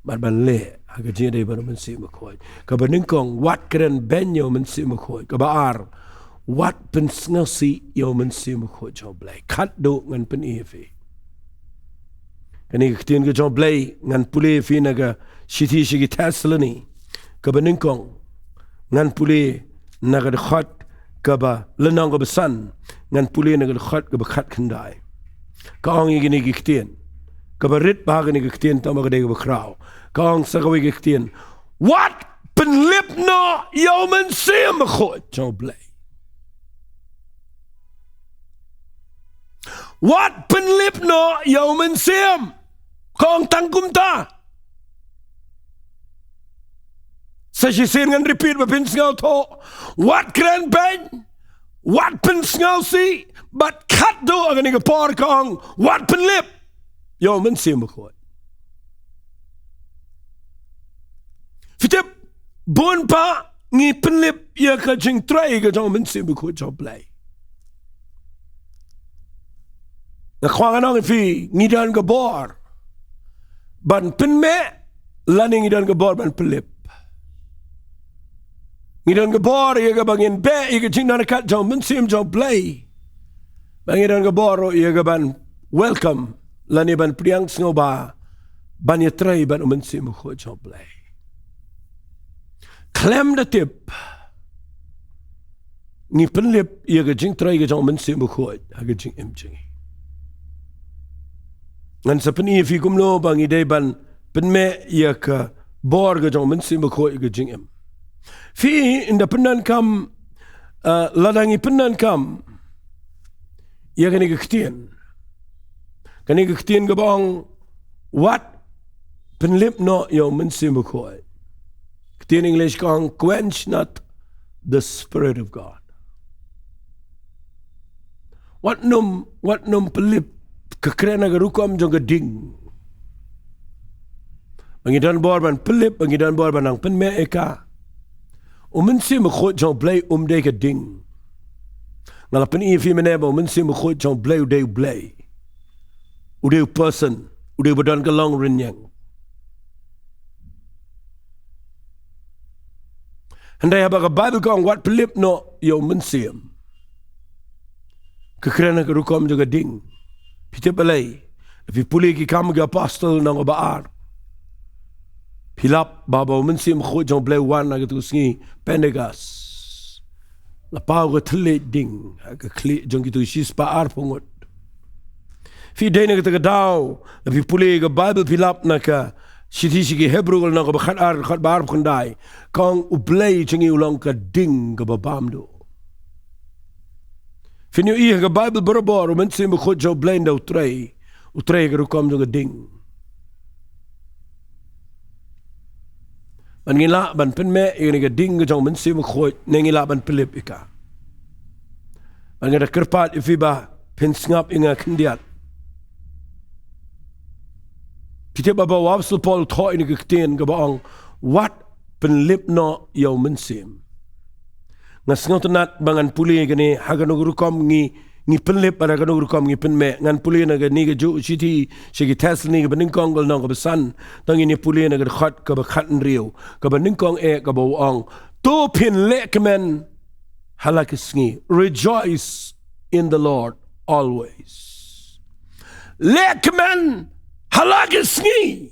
bad ban leh ha ka jingïadei bad u Mynsiem Bakhuid. Kaba nyngkong, wat kren beiñ ïa u Mynsiem Bakhuid. Kaba ar, wat pynsngewsih ïa u Mynsiem Bakhuid jong u Blei. Khatduh ngan pyni ïa phi. Kane ka ktien ka jong u Blei ngan pule ïa phi na ka shithi sha ki Thessaloni kaba nyngkong, ngan pule na ka dkhot kaba, lynnong kaba san, ngan pule na ka dkhot kaba khatkhyndai. Ka ong ïa kine ki ktien, kaba rit bha kane ka ktien, tang ba ka dei kaba khraw. Ka ong sa kawei ka ktien, wat pynlip noh ïa u Mynsiem Bakhuid jong u Blei. Wat pynlip noh ïa u Mynsiem. Ka ong tang kumta. Sa shisien ngan repeat ba phin sngewthuh. Wat kren beiñ, wat pynsngewsih, bad khatduh ha kane ka por ka ong, wat pynlip ïa u Mynsiem Bakhuid. Phi tip, bun pat ngi pynlip ïa ka jingtrei ka jong u Mynsiem Bakhuid jong u Blei. Nga kwah ngan ong ïa phi, ngi don ka bor ban pynmeh, lane ngi don ka bor ban pynlip. Ngi don ka bor ïa kaba ngin beh ïa ka jingdon ryngkat jong u Mynsiem jong u Blei. Bad ngi don ka bor ruh ïa ka ban welcome, lane ban pdiang sngewbha ban ïatrei bad u Mynsiem Bakhuid jong u Blei. Khlem da tip, ngi pynlip ïa ka jingtrei ka jong u Mynsiem Bakhuid ha ka jingim jong ngi. Ngan sa pyni ïa phi kumno ba ngi dei ban pynmeh ïa ka bor ka jong u Mynsiem Bakhuid ha ka jingim. Phi, ynda pyndonkam, eh, lada ngi pyndonkam ïa kane ka ktien. Kane ka ktien kaba ong, wat pynlip noh ïa u Mynsiem Bakhuid. Ktien English ka ong, quench not the Spirit of God. Wat nym, wat nym pynlip, ka kren ha ka rukom jong ka ding. Ba ngi don bor ban pynlip, ba ngi don bor ban nang pynmeh ïa ka. U Mynsiem Bakhuid jong u Blei um dei ka ding. Nga la pyni ïa phi mynne ba u Mynsiem Bakhuid jong u Blei u dei u Blei. U dei u person. U dei ba don ka long rynïeng. Hynrei haba ka Baibl ka ong wat pynlip noh ïa u Mynsiem, ka kren ha ka rukom jong ka ding. Phi tip balei? Phi pule Ki Kam ki Apostol lynnong kaba ar. Phi lap ba haba u Mynsiem Bakhuid jong U Blei u wan ha katu ka sngi Pentekost, la paw ka thylliej ding ha ka khlieh jong kitu shispah arphew ngut. Phi dei na kata ka daw, la phi pule ka Baibl phi lap na ka shithi sha ki Hebru lynnong kaba khatar, khatba arphew khyndai, ka ong U Blei jong ngi u long ka ding kaba bam duh. Phin ïohi ha ka Baibl barabor u Mynsiem Bakhuid jong U Blei ynda u trei, u trei ha ka rukom jong ka ding. Bad ngi lah ban pynmeh ïa kane ka ding ka jong u Mynsiem Bakhuid ne ngi lah ban pynlip ïa ka? Bad nga da kyrpad ïa phi ba phin sngap ïa nga khyndiat. Phi tip ba haba u Apostol Paul u thoh ïa kane ka ktien kaba ong wat pynlip noh ïa u Mynsiem. Nga sngewtynnat ba ngan pule kane ha kano ka rukom ngi, ngi pynlip bad ha kano ka rukom ngi pynmeh. Ngan pule na kane kajuh ka shithi sha ki Thessaloni kaba nyngkong ka lynnong kaba san. To ngin ïa pule na ka dkhot kaba khathynriew, kaba nyngkong eh kaba u ong, to phin leh kmen ha la ka sngi. Rejoice in the Lord always. Leh kmen ha la ka sngi.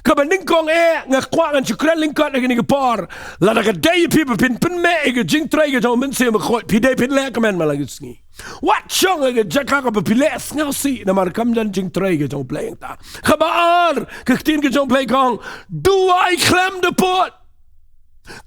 Kaba nyngkong eh, nga kwah ngan shu kren lyngkot ha kane ka por. Lada ka dei ïa phi ba phin pynmeh ïa ka jingtrei ka jong u Mynsiem Bakhuid, phi dei phin leh kmen man la ka sngi. Wat shong ha ka jaka kaba phi leh sngewsih namar kam don jingtrei ka jong U Blei hangta. Kaba ar, ka ktien ka jong U Blei ka ong, duwai khlem da pud.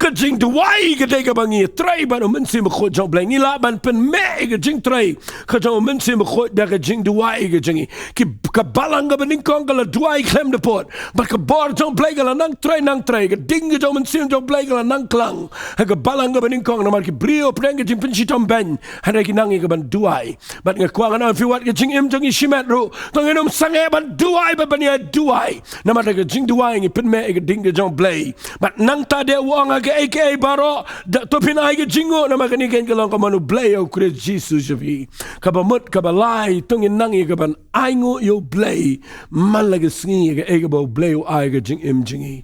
Ka jingduwai ka dei kaba ngi trei bad u Mynsiem Bakhuid jong U Blei. Ngi lah ban pynmeh ïa ka jingtrei ka jong u Mynsiem Bakhuid da ka jingduwai ka jong ngi. Ki, ka balang kaba nyngkong ka la duwai khlem da pud. Bad ka bor jong U Blei ka la nang trei nang trei. Ka ding ka jong u Mynsiem jong U Blei ka la nang klang ha ka balang kaba nyngkong, namar ki briew pdeng ka jingpynshitom beiñ, hynrei ki nang ïa kaban duwai. Bad nga kwah ngan ong ïa phi, wat ka jingim jong ngi shimet ruh, to ngin ym sangeh ban duwai bad ban ïa duwai. Namar da ka jingduwai ngi pynmeh ïa ka ding ka jong U Blei. Bad nangta de u ong ha kaei kaei baroh, da, to phin ai ka jingnguh, namar kane ka long ka mon U Blei ha U Khrist Jisu sha phi. Kaba mut kaba lai, to ngin nang ïa kaban ainguh ïa U Blei man la ka sngi ïa kaei kaba U Blei u ai ha ka jingim jong ngi.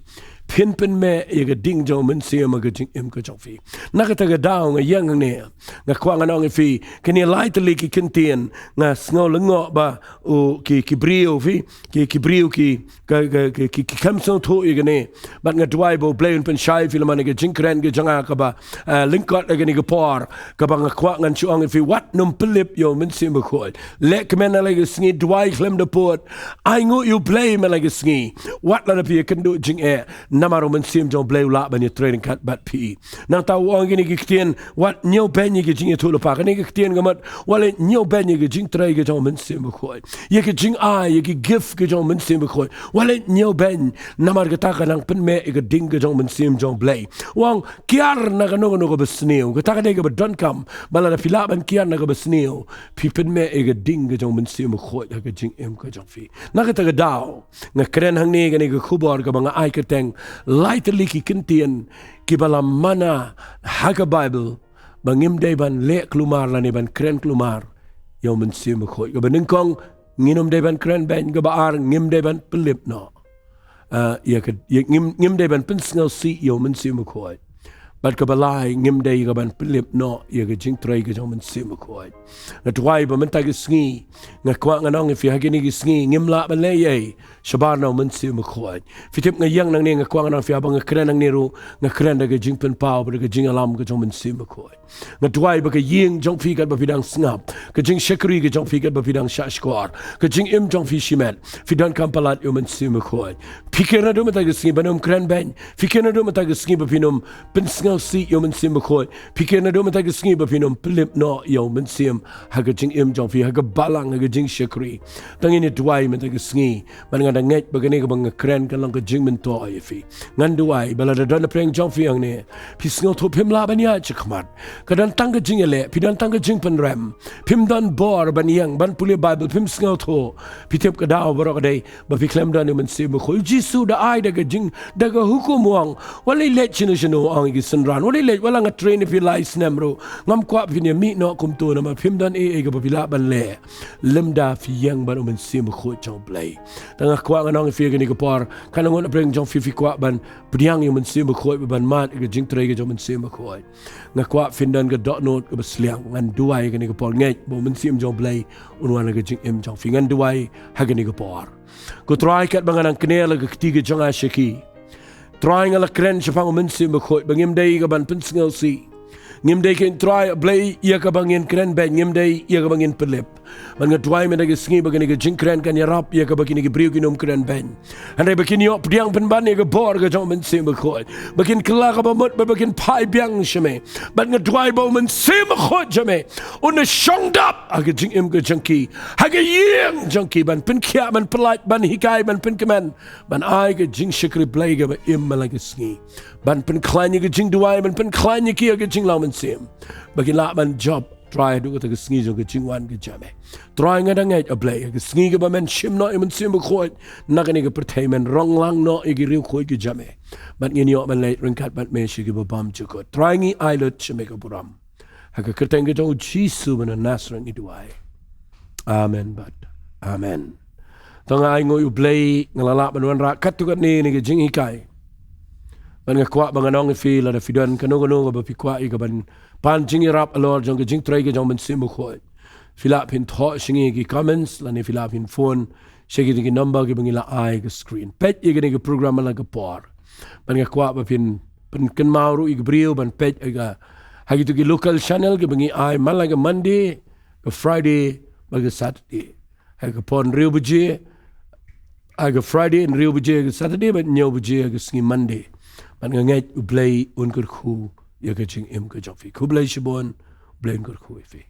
Phin pynmeh ïa ka ding jong u Mynsiem ha ka jingim ka jong phi. Na kata ka daw nga ïeng hangne, nga kwah ngan ong ïa phi, kine lai tylli ki ktien, nga sngew lyngngoh ba u, ki, ki briew phi, ki, ki briew ki, ka, ka, ki, ki, ki khlem sngewthuh ïa kane. Bad nga duwai ba U Blei un pynshai ïa phi lem na ka jingkren ka jong nga kaba, eh, lyngkot ha kane ka por, kaba nga kwah ngan shu ong ïa phi, wat nym pynlip ïa u Mynsiem Bakhuid. Leh kmen ha la ka sngi, duwai khlem da pud. Ainguh ïa U Blei man la ka sngi. Wat lada phi ïakynduh jingeh, namar u Mynsiem jong U Blei u lah ban ïatrei ryngkat bad phi. Nangta u ong kine ki ktien, wat ñiewbeiñ ïa ki jingïathuhlypa. Kane ki ktien ka mut, wat leh ñiewbeiñ ïa ki jingtrei ki jong u Mynsiem Bakhuid. Ïa ki jingai, ïa ki gift ki jong u Mynsiem Bakhuid, wat leh ñiewbeiñ, namar kata ka nang pynmeh ïa ka ding ka jong u Mynsiem jong U Blei. U ong, kiar na kano kano kaba sniew. Kata ka dei kaba donkam. Bad lada phi lah ban kiar na kaba sniew, phi pynmeh ïa ka ding ka jong u Mynsiem Bakhuid ha ka jingim ka jong phi. Na kata ka daw, nga kren hangne kane ka khubor kaba nga ai kyrteng, lai tylli ki ktien kiba la mana ha ka Baibl, ba ngim dei ban leh kulmar lane ban kren kulmar ïa u Mynsiem Bakhuid. Kaba nyngkong, ngin ym dei ban kren beiñ. Kaba ar, ngim dei ban pynlip noh, ah, ïa ka, ïa ngim, ngim dei ban pynsngewsih ïa u Mynsiem Bakhuid. Bad kaba lai, ngim dei ka ban pynlip noh ïa ka jingtrei ka jong u Mynsiem Bakhuid. Nga duwai ba mynta ka sngi, nga kwah ngan ong ïa phi, ha kine ki sngi ngim lah ban leh ei ei shabar na u Mynsiem Bakhuid. Phi tip, nga ïeng nangne, nga kwah ngan ong ïa phi, haba nga kren nangne ruh, nga kren da ka jingpynpaw bad da ka jingïalam ka jong u Mynsiem Bakhuid. Nga duwai ba ka ïing jong phi katba phi dang sngap, ka jingshakri ka jong phi katba phi dang shahshkor, ka jingim jong phi shimet, phi donkam palat ïa u Mynsiem Bakhuid. Phi kiew naduh mynta ka sngi ban ym kren beiñ. Phi kiew naduh mynta ka sngi ba phin ym pynsngewsih ïa u Mynsiem Bakhuid. Phi kiew naduh mynta ka sngi ba phin ym pynlip noh ïa u Mynsiem ha ka jingim jong phi, ha ka balang, ha ka jingshakri. To ngin ïa duwai mynta ka sngi. Bad nga da ngeit ba kane kaba nga kren kan long ka jingmyntoi ïa phi. Ngan duwai ba lada don napdeng jong phi hangne, phi sngewthuh phim lah ban ïaid shakhmat. Ka don tang ka jingïaleh, phi don tang ka jingpynrem. Phim don bor ban ïeng, ban pule Baibl, phim sngewthuh. Phi tip, ka daw baroh ka dei ba phi khlem don ïa u Mynsiem Bakhuid. U Jisu u da ai da ka jing, da ka hukum, u ong, wat leit leit shano shano, u ong ïa ki synran Ran, wat leh wat la nga train ïa phi lai snem ruh, ngam kwah phin ïa mih noh kumto namar phim don ei ei kaba phi lah ban leh lymda phi ïeng bad u Mynsiem Bakhuid jong U Blei. Te nga kwah ngan ong ïa phi ha kane ka por, katno ngut na pdeng jong phi phi kwah ban pdiang ïa u Mynsiem Bakhuid, ban mad ïa ka jingtrei ka jong u Mynsiem Bakhuid. Nga kwah phin don ka dohnud kaba sliang. Ngan duwai ha kane ka por, ngeit ba u Mynsiem jong U Blei un wan ha ka jingim jong phi. Ngan duwai ha kane ka por. Ko Trai, katba nga nang kner la ka kti ka jong nga sha ki, Trai, nga la kren shaphang u Mynsiem Bakhuid ba ngim dei ka ban pynsngewsih. Ngim dei, ko Trai Blei, ïa kaba ngin kren beiñ, ngim dei ïa kaba ngin pynlip. Bad nga duwai mynta ka sngi ba kane ka jingkren kan ïarap ïa kaba kine ki briew kin ym kren beiñ. Hynrei ba kin ïoh pdiang pynban ïa ka bor ka jong u Mynsiem Bakhuid, ba kin kylla kaba mut bad ba kin phai biang sha me. Bad nga duwai ba u Mynsiem Bakhuid jong me un shong dap ha ka jingim ka jong ki, ha ka ïing jong ki, ban pynkhiah, ban pyllait, ban hikai, ban pynkmen, ban ai ka jingshakri Blei kaba im man la ka sngi, ban pynkhlaiñ ïa ka jingduwai, ban pynkhlaiñ ïa ki ha ka jinglong mynsiem, ba kin lah ban jop, Trai, haduh kata ka sngi jong ka jingwan ka jong me. Trai, nga da ngeit, A Blei, ha ka sngi kaba men shim noh ïa u Mynsiem Bakhuid na kane ka pyrthei, men rong lang noh ïa ki riewkhuid ki jong me, bad ngin ïoh ban leit ryngkat bad me sha ki babymjukut. Trai, ngi ai lut sha me ka burom. Ha ka kyrteng ka jong u Jisu ba na Nasareth ngi duwai. Amen bad amen. To nga ai nguh ïa U Blei, nga la lah ban wanrah katto katne na ka jinghikai. Bad nga kwah ba ngan ong ïa phi, lada phi don kano kano kaba phi kwah ïa ka ban pan jingïarap halor jong ka jingtrei ka jong u Mynsiem Bakhuid, phi lah phin thoh sha ngi ha ki comments lane phi lah phin phone sha kita ki number kiba ngi la ai ha ka screen. Peit ïa kane ka program man la ka por. Bad nga kwah ba phin pynkynmaw ruh ïa ki briew ban peit ïa ka ha kito ki local channel kiba ngi ai man la ka Monday, ka Friday bad ka Saturday. Ha ka por hynriew baje ha ka Friday, hynriew baje ha ka Saturday bad hynñiew baje ha ka sngi Monday. Bad nga ngeit U Blei un kyrkhu ïa ka jingim ka jong phi. Khublei shibun. U Blei un kyrkhu ïa phi.